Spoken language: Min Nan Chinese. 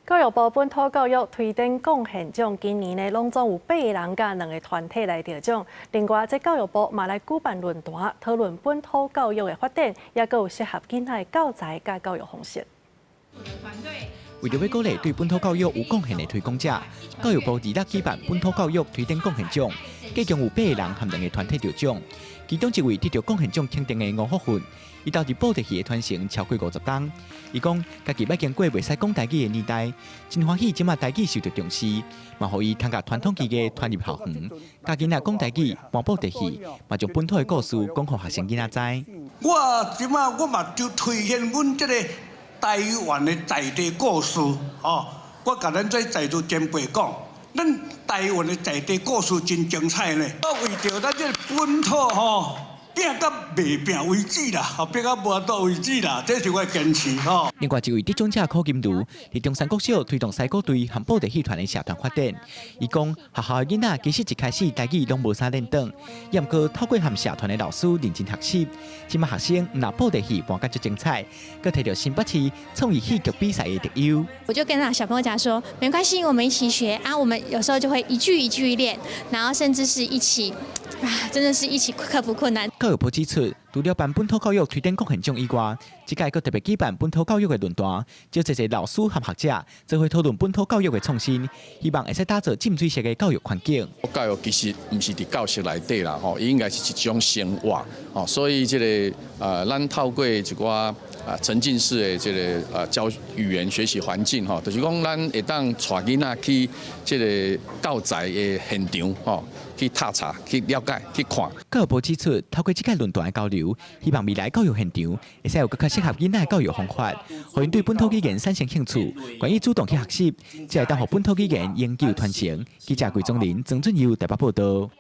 教育部本土教育推展貢獻獎今年呢，攏總有八人佮兩个團體來得獎。另外，這教育部嘛來舉辦論壇，討論本土教育的發展，也閣有適合囡仔的教材佮教育方式。為著欲鼓勵對本土教育有貢獻的推廣者，教育部二六舉辦本土教育推展貢獻獎，計共有八个人和兩个團體得獎。其中一位得著貢獻獎肯定的吳福訓，伊投入布袋戲的傳承超過50冬。伊講，家己捌經過袂使講台語的年代，真歡喜這馬台語受著重視，嘛予伊通共傳統技藝傳入校園，教囡仔講台語、搬布袋戲，嘛將本土的故事講予學生囡仔知。我這馬我嘛就推現阮這个台灣的在地故事，哦，我共咱這在座前輩講，咱台灣的在地故事真精彩呢。我為著咱這个本土吼，拼到袂拼為止啦，拼到無法度為止啦，這是我的堅持吼。另外一位得獎者柯金如，佇中山國小推動西鼓隊和布袋戲團的社團發展。伊講，學校的囡仔其實一開始台語攏無啥練轉，也毋過透過和社團的老師認真學習，這馬學生毋但布袋戲搬甲足精彩，閣摕著新北市創意戲劇比賽的特優。我就跟那小朋友講說，沒關係，我們一起學啊。我們有時候就會一句一句練，然後甚至是一起，啊，真的是一起克服困難。教育部指出，除了辦本土教育推展貢獻獎以外，這屆閣特別舉辦本土教育的論壇，召濟濟老師和學者做伙討論本土教育的創新，希望會使打造浸水式的教育環境。教育其實毋是佇教室內底啦，吼，伊應該是一種生活，吼，所以這个咱透過一寡沉浸式的這个教語言學習環境，吼，就是講咱會當帶囡仔去這个教材的現場，吼，去踏查、去了解、去看。教育部指出，透過這屆論壇的交流，希望未來教育現場會使有閣較適合囡仔的教育方法，予𪜶對本土語言產生興趣，願意主動去學習，才會當予本土語言永久傳承。記者桂宗林、曾俊佑台北報導。